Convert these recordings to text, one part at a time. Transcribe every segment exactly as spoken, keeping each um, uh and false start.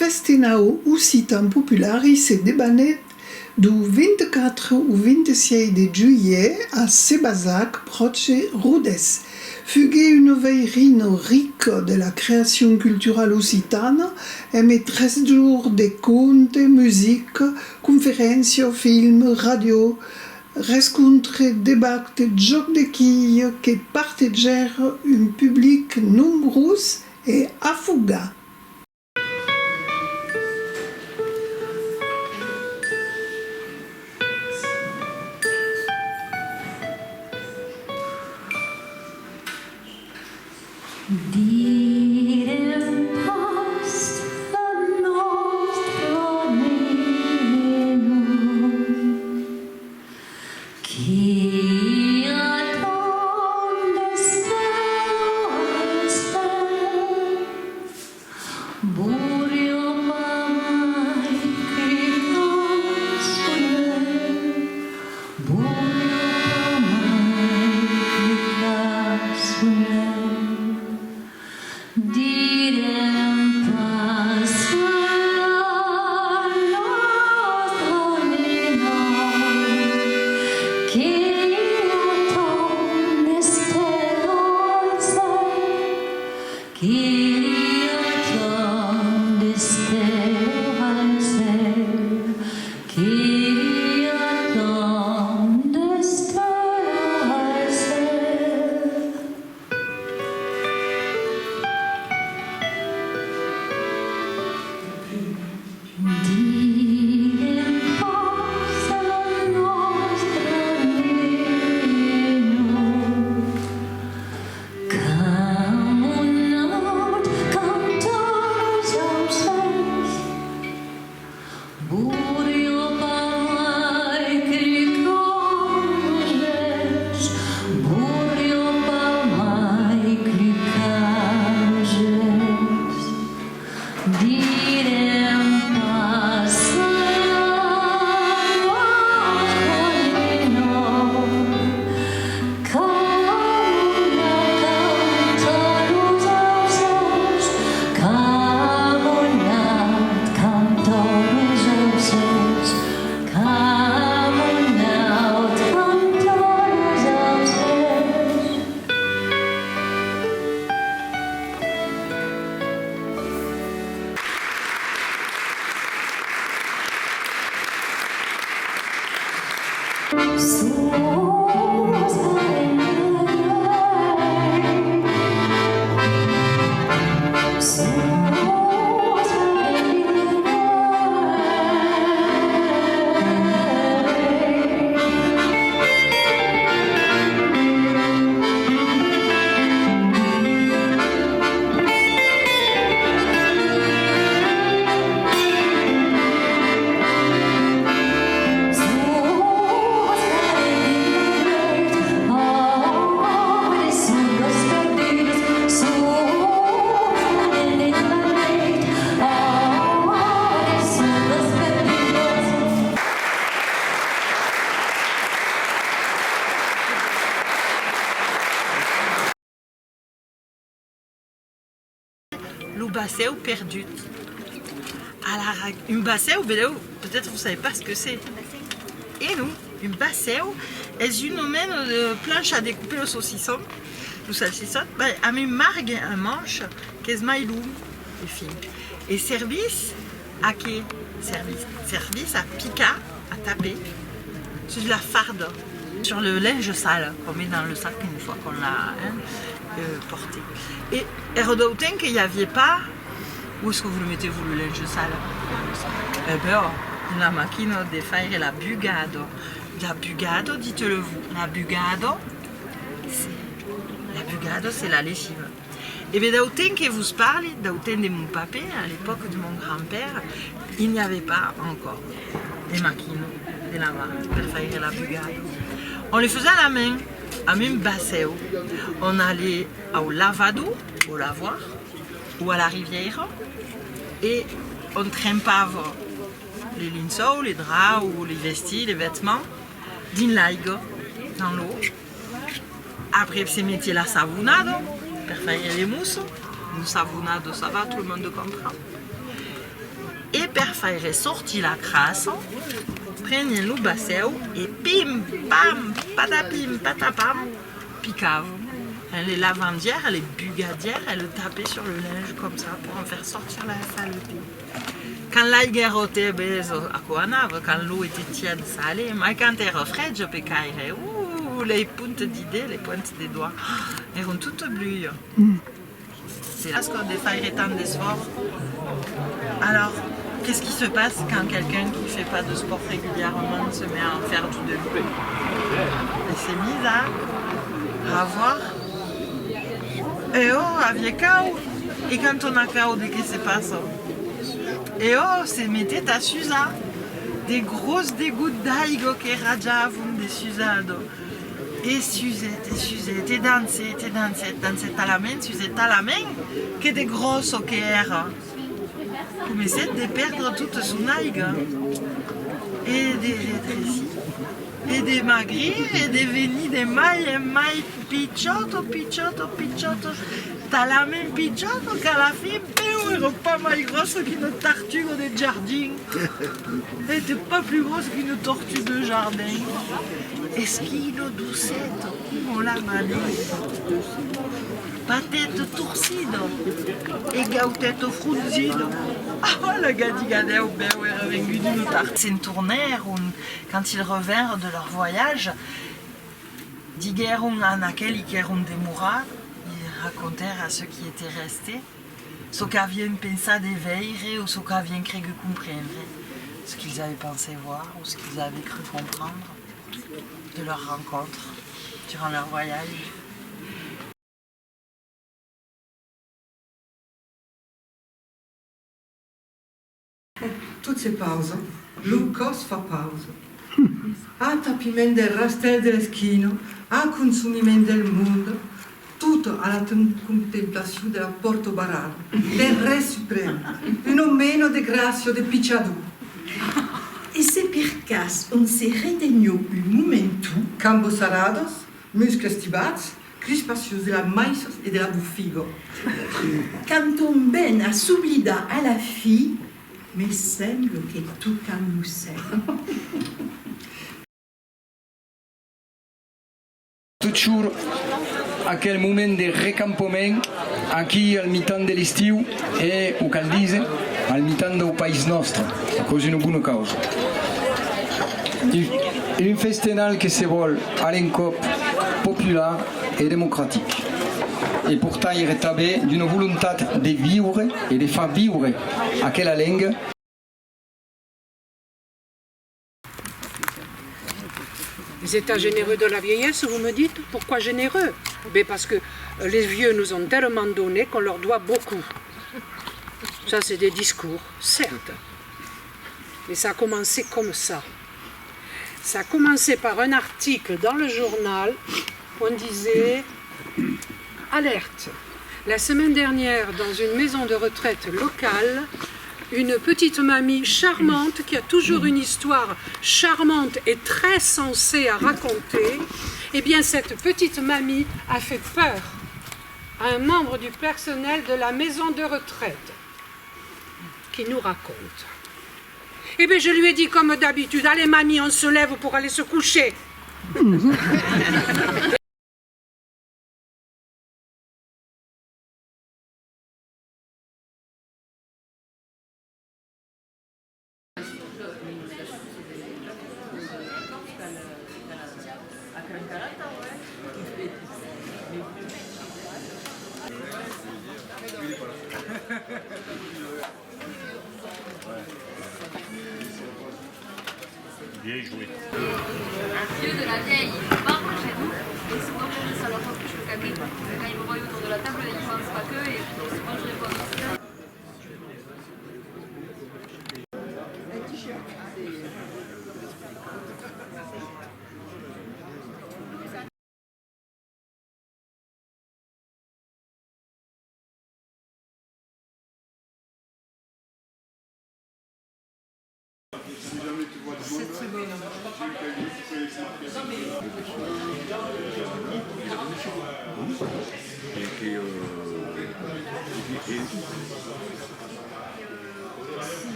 Festenau occitan populari se debanèt deu vint-e-quatre au vint-e-sièis de julhet a Sebazac, pròche Rodés. Fuguèt una veirina rica de la creacion culturala occitana, emé tres jorns de conte, musica, conferéncia, film, ràdio, rescontre, debat, jòc de quilha que partegèra un public nombrós e afogat. Direm pas la nòstra nena, qu'i a tant d'estèlas al cèl. Voliá pas mai clicar sul lèu, voliá pas mai clicar sul lèu. Direm pas la nòstra nena, qu'i a tant d'estèlas al cèl. Qu'i a tant d'estèlas al cèl, qu'i a tant d'estèlas al cèl. Diguem pas a la nòstra nena, qu'amont naut cantan los aucèls. Voliá pas mai clicar los uèlhs, voliá pas mai clicar los uèlhs. Direm pas a la nòstra nena, qu'amont naut cantan los aucèls, qu'amont naut cantan los aucèls, qu'amont naut cantan los aucèls. Lo bacèu perdut. Alara, un bacèu, benlèu, peut-être vous savez pas ce que c'est. E non, un bacèu es una mena de plancha a decopar lo saucisson, lo salsisson, ben, amb un margue en mancha qu'es mai long, enfin. E servís a qué? Servís, servís a picar, a tapar sus la farda, sur le linge sale qu'on met dans le sac une fois qu'on l'a, hein, euh, porté. E èra dau temps que i aviá pas, où est-ce que vous le mettez, vous, le linge sale? Eh ben, oh, la maquina de faire la bugada. La bugada, dites-le vous. La bugada, c'est, la bugada, c'est la lessive. E ben, dau temps que vos parli, dau temps de mon papè, à l'époque de mon grand-père, il n'y avait pas encore de machine de lavar per faire la bugada. On le faisait à la main, amb un bacèu. On allait au lavador, au lavoir, ou à la rivière, e on trempava les linçòus, les draps ou les vestits, les vêtements, dins l'aiga, dans l'eau. Après, se metiá la savonada per faire les mousses. Une savonada, ça va, tout le monde comprend. Per faire sortir la crassa, prenián lo bacèu e pim, pam, patapim, patapam, picavan. Amb le lavandièr, le bugadièr, e le taper sur le linge comme ça pour en faire sortir la saleté. Quand l'aiga èra tebesa, aquò anava, quand l'eau était tiède, ça allait, mai quand èra frèja, pecaire, uh, les puntes de dets, les pointes des doigts, èran totas bluias. C'est là ce qu'on de faire tant d'efforts. Alors, qu'est-ce qui se passe quand quelqu'un qui fait pas de sport régulièrement se met à en faire du debout ? Il s'est mis à avoir. E ò, aviá caud. E quand on a caud, de qué se passa ? E ò, se metèt a susar. De gròsses degòts d'aiga que rajavan de susada. E susèt, e susèt, e dancèt, e dancèt, dancèt talament, susèt talament, que de gròssa que èra, comencèt de pèrdre tota son aiga, e de retresir, e de magrir, e de venir de mai en mai pichòta, pichòta, pichòta, talament pichòta qu'a la fin, peu, èra pas mai gròssa qu'una tortuga de jardin. Était pas plus grosse qu'une tortue de jardin. Esquina doçeta coma la maneta, pateta torcida e gauteta fronzida. Ah, la gadiga deu bèu èra venguda una tartana. Se'n tornèron, quand ils revinrent de leur voyage, diguèron a aqueli qu'èran demorats, ils racontèrent à ceux qui étaient restés, çò qu'avián pensat de veire o çò qu'avián cregut comprendre, ce qu'ils avaient pensé voir ou ce qu'ils avaient cru comprendre de leur rencontre durant leur voyage. Tot se pausa, lo còs fa pausa. Atapiment del rastèl de l'esquina, aconsumiment del monde, tot a la tem-, contemplacion de la pòrta barrada, del res suprèm, una mena de gràcia de pichador. E se per cas òm se retenha un momenton? Cambas sarradas, muscles tibats, crispacions de las maissas e de la bofiga. Quand òm ven a s'oblidar a la fin, me sembla que tocam lo cèl. Totjorn aquel moment de recampament aquí al mitan de l'estiu e, o cal díser, al mitan dau país nòstre, aquò's una bona causa. Un, un festenal que se vòl a l'encòp popular e democratic, e portaire tanben d'una volontat de viure e de far viure aquela lenga. Les états généreux de la vieillesse, vous me dites, pourquoi généreux ? Ben parce que, euh, les vieux nous ont tellement donné qu'on leur doit beaucoup. Ça, c'est des discours, certes. Mais ça a commencé comme ça. Ça a commencé par un article dans le journal où on disait : « Alerte ! La semaine dernière, dans une maison de retraite locale, une petite mamie charmante, qui a toujours une histoire charmante et très sensée à raconter, eh bien, cette petite mamie a fait peur à un membre du personnel de la maison de retraite qui nous raconte. Eh bien, je lui ai dit, comme d'habitude : « Allez, mamie, on se lève pour aller se coucher. » Bien joué. Un vieux de la vieille barbe chez nous, et souvent je me sens leur refuge le cadet. Quand ils me voient autour de la table, ils pensent pas qu'eux, et souvent je réponds : «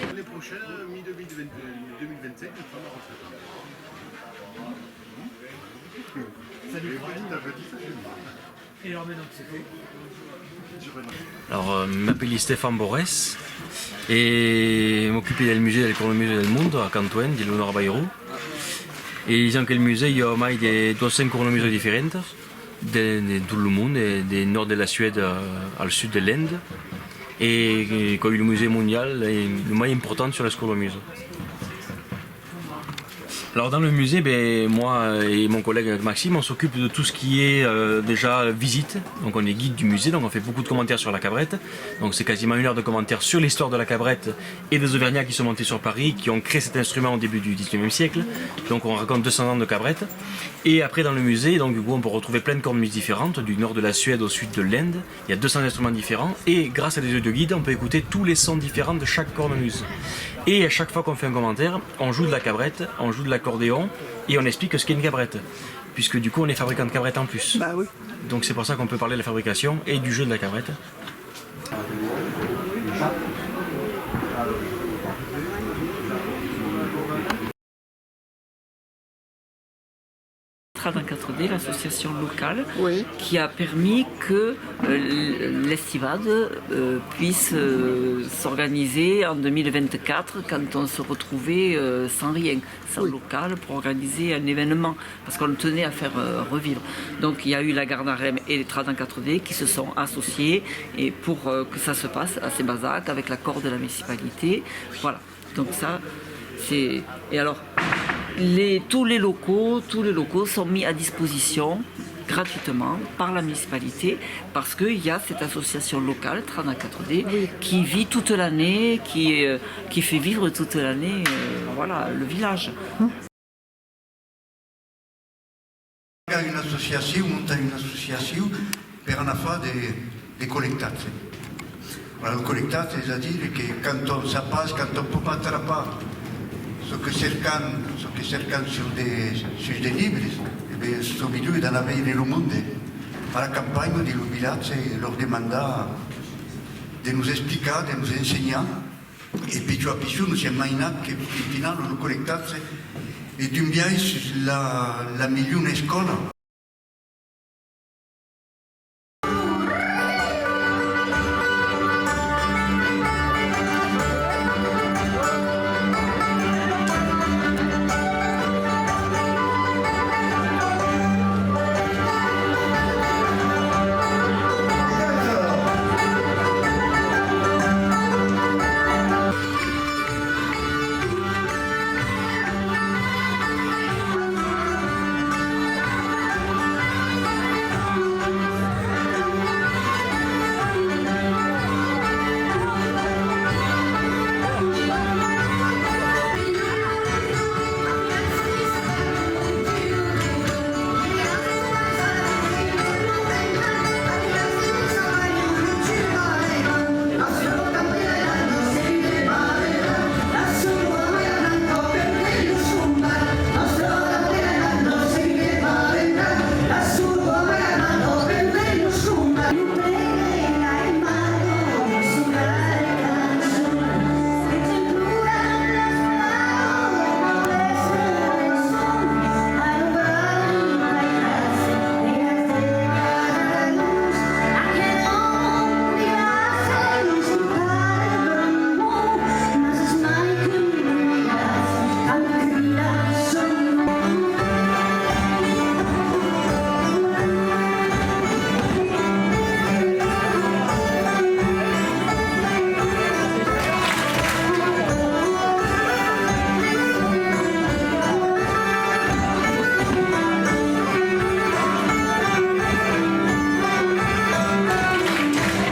L'année prochaine, mi-deux mille vingt, deux mille vingt-cinq, je prends ma retraite. Petit à petit, ça fait mal. Alors, euh, m'apèli Stefan Borrès e m'ocupi del musèu del cornemusa del monde a Cantoèn, dins lo Nòrd Avairon. E dins aquel musèu i a mai de doas cents cornemusas diferentas de, de tot lo monde, de, de nòrd de la Suèda al sud de l'Inde. E, e qu'ei lo musèu mondial, eh, lo mai important sus las cornemusas. Alors dans le musée, ben, moi et mon collègue Maxime, on s'occupe de tout ce qui est, euh, déjà visite. Donc on est guide du musée, donc on fait beaucoup de commentaires sur la cabrette. Donc c'est quasiment une heure de commentaires sur l'histoire de la cabrette et des Auvergnats qui sont montés sur Paris, qui ont créé cet instrument au début du dix-neuvième siècle. Donc on raconte deux cents ans de cabrette. Et après dans le musée, donc du coup on peut retrouver plein de cornemuses différentes, du nord de la Suède au sud de l'Inde. Il y a deux cents instruments différents et grâce à des audioguides, on peut écouter tous les sons différents de chaque cornemuse. Et à chaque fois qu'on fait un commentaire, on joue de la cabrette, on joue de l'accordéon et on explique ce qu'est une cabrette. Puisque du coup, on est fabricant de cabrettes en plus. Bah oui. Donc c'est pour ça qu'on peut parler de la fabrication et du jeu de la cabrette. Trad en quatre D, l'association locale, oui, qui a permis que, euh, l-, l'Estivade, euh, puisse, euh, s'organiser en deux mille vingt-quatre quand on se retrouvait, euh, sans rien, sans, oui, local pour organiser un événement, parce qu'on tenait à faire, euh, revivre. Donc il y a eu la Gardarem et les Trad en quatre D qui se sont associés et pour, euh, que ça se passe à Sébazac avec l'accord de la municipalité. Voilà. Donc ça, c'est, et alors, les, tous les locaux, tous les locaux sont mis à disposition gratuitement par la municipalité parce qu'il y a cette association locale, Trad en quatre D, oui, qui vit toute l'année, qui, euh, qui fait vivre toute l'année, euh, voilà, le village. Una associacion, montar una associacion per anar far de, de collectatge. Voilà, lo collectatge, es a dire que quand on sap pas, quand on pòt pas trapar çò que cercan, çò que cercan sus de, sus de libres, e ben, çò milhor d'anar veire lo monde a la campanha, dins lo vilatge, e lor demandar de nos explicar, de nos ensenhar. E pichon a pichon, nos siam mainats que, en final, lo collectatge es d'un biais la, la milhona escòla.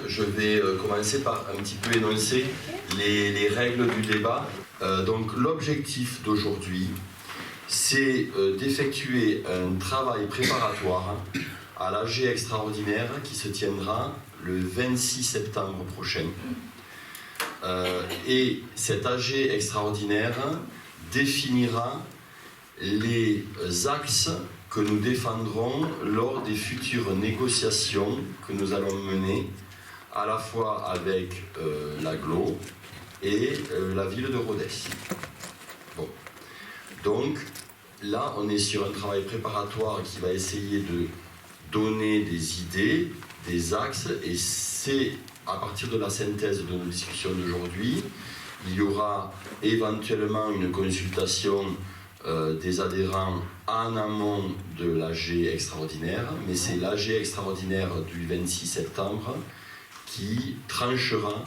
Je vais, euh, commencer par un petit peu énoncer les, les règles du débat. Euh, donc, l'objectif d'aujourd'hui, c'est, euh, d'effectuer un travail préparatoire à l'A G extraordinaire qui se tiendra le vingt-six septembre prochain. Euh, et cet A G extraordinaire définira les axes que nous défendrons lors des futures négociations que nous allons mener à la fois avec euh, l'aglo et euh, la ville de Rodez. Bon. Donc là, on est sur un travail préparatoire qui va essayer de donner des idées, des axes, et c'est à partir de la synthèse de nos discussions d'aujourd'hui, il y aura éventuellement une consultation euh, des adhérents en amont de l'A G extraordinaire, mais c'est l'A G extraordinaire du vingt-six septembre qui tranchera